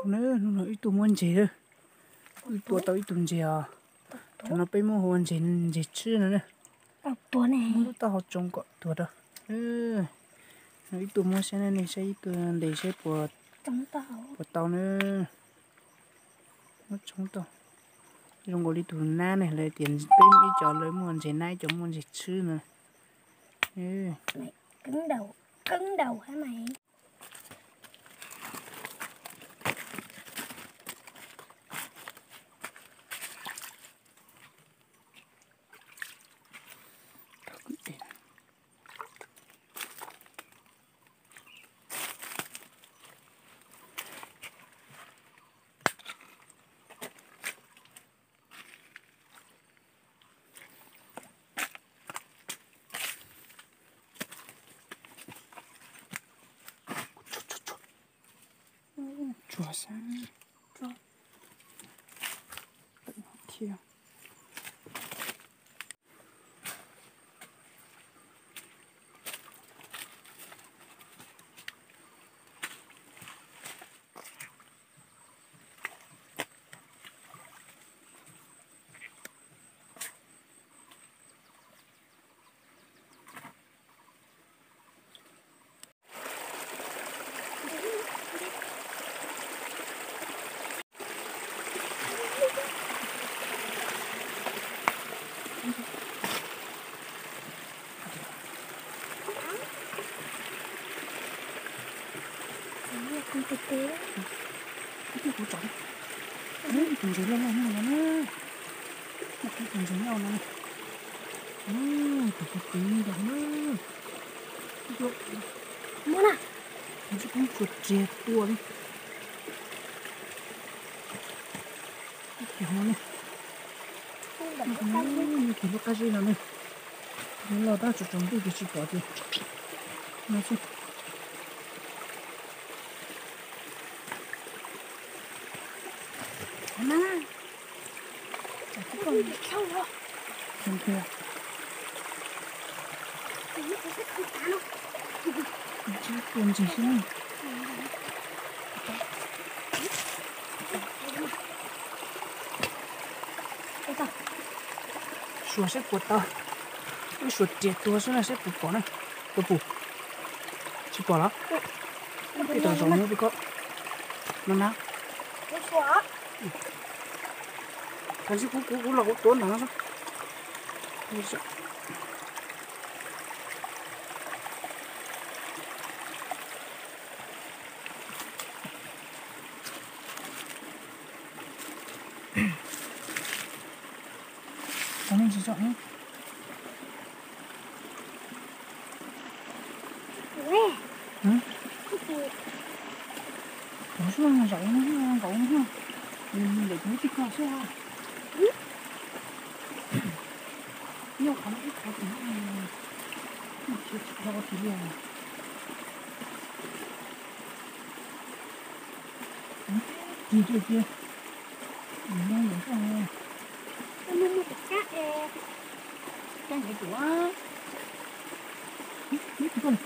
Hnub no wb tuaj muab ntses lawm, wb tua tau ib tug ntses os. Thaum no peb muab hu ua ntses, ntses tshwb no na. Muab lub taub hau tsoo kom tuag rau. No wb tuaj muab saib ne, nej saib ib tug ntes saib puas, puas tau na. Muab tsoo tau zoo nkaus li tus nab ne, lawv tias peb ib co lawv muaj ntses nab, ib co muaj ntses tshwb no. Tsuag xwb thiab. Tus ntses loj loj no na, tus ntses loj no, tus kwv kwv nkaus na. Muab na, tus tsis pub tsuas riag tua li. Tus no ne, tus lub qab zib no ne, loj tab tsaus tsaus ntuj ces tsis pom tias no xwb. Tua ntses xwb. Suav saib puas tau, wb suav riam tuag xwb na saib puas pom na. Tua puas, tsis pom los? Peb tau zaum no peb ko no na. Tab sis kuv, kuv, kuv los kuv tuav ntawm no xwb. Tau nej tsis tsom. Tov xwb zaum nkaum no, lawm kuv twb koj xwb. Nyob qhov no ib qhov tim no, tsis tau tim li. Tig tig tig. Mus mus tus kab es, kab es tus, neb tig koj.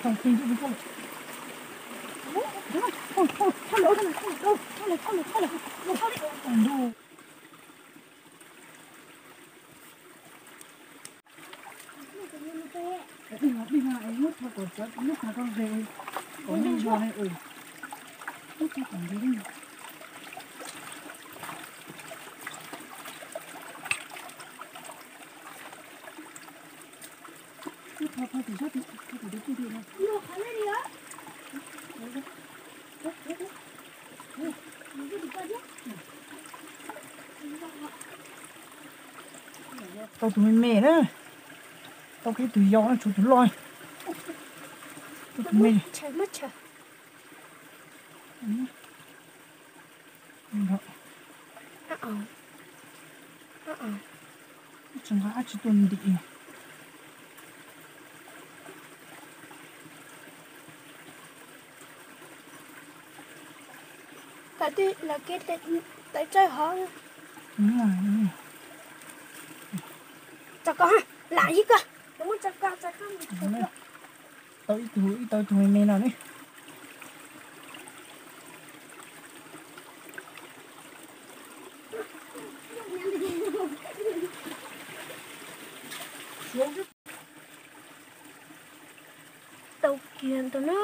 Tau tig tig koj. Dij no, dij no, muab tso kom txawv, muab tso kom ze, kom nej zog ne. Muab tso kom ze li. Muab tso tso tim sab tim, tso tim tus kwj twm no. Tau tus me me na, tau kiag tus yau na, tshuav tus loj. Tau tus me. Tsis nqa dab tsi tuaj ntim. Tam twg lawv kev tais tsawg hov. Tso koj, lam yig koj, muab tso koj, tso koj. Tau ib tug, ib tau ib tug me me no ne. Tau kiag ntawd na.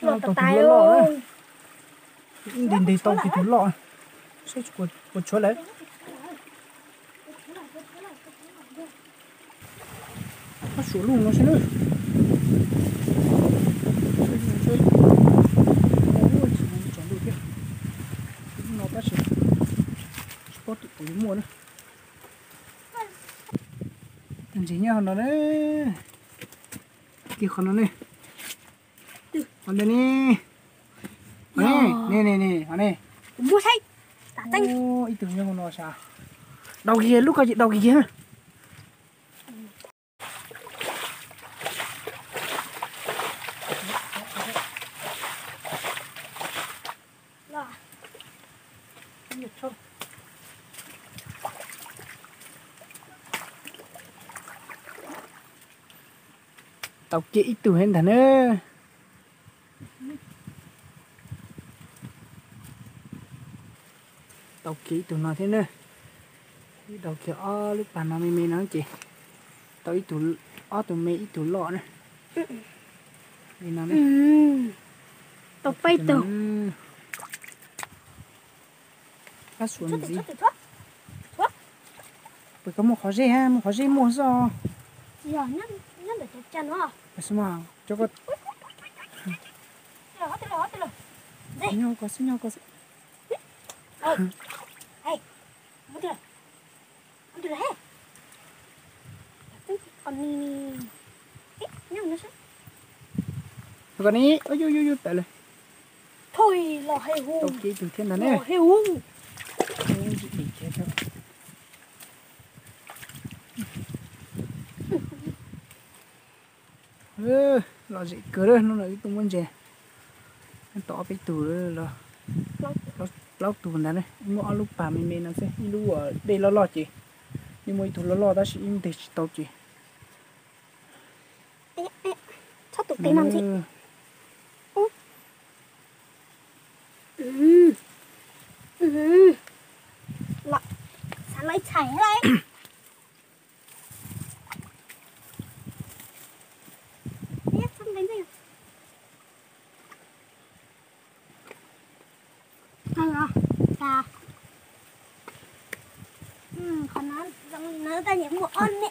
Loj tas tas loj. Ib nti nti tau kiag tus loj. Saib puas tshuav lawm. Ab, suav lub no seb na. Tsaus ntuj thiab. Lub no tab sis tsis paub twm puas yuav muaj na. Tus ntses nyob qhov no na. Kiag qhov no ne. Qhov ntawd ne. Qhov ne, ne ne ne, qhov ne. Ib tug nyob qhov no sas. Daus kiag lub ko ces daus kiag. Tau kiag ib tug thiab ntag na. Tau kiag ib tug no thiab na. Ib tau kiag ob lub pas no me me no ces tau ib tug, ob tug me ib tug loj na. Li no, tau peb tug. Ab, suav ntxiv. Puas koj muaj qhov zeb, muaj qhov zeb muaj xwb. Nyob ko xwb, nyob ko xwb. Ko ni, yus yus yus tawm lawm. Tau kiag ib tug thiab ntag ne. Lom zem kawg, hnub no wb tuaj muab ntses tau ob peb tug, plaub tug ntawd ne. Wb muab ob lub pas me me no xwb, ib lub uas dej loj loj ces, wb muab ib tug loj loj tab sis wb nteg tsis tau ces. Txhob tus tes no ntxim. Xav lawv txhais lawm. Qhov no zoo li no, tab nyiam muaj ob me.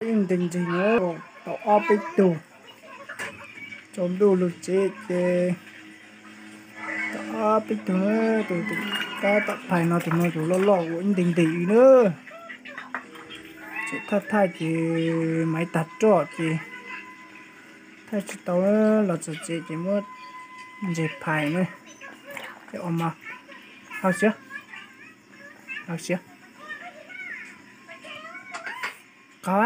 Ib nteg nteg no tau ob peb tug. Tsaus ntuj lug tsev ces tau ob peb tug, tus kab tom phais no, tus no tus loj loj ua ib nteg nteg li na. Tseem thaij thaij ces maiv tag roj ces thaij tsis tau, los txog tsev ces muab ntses phais na. Ces ua mas, hau siab, hau siab. Qhov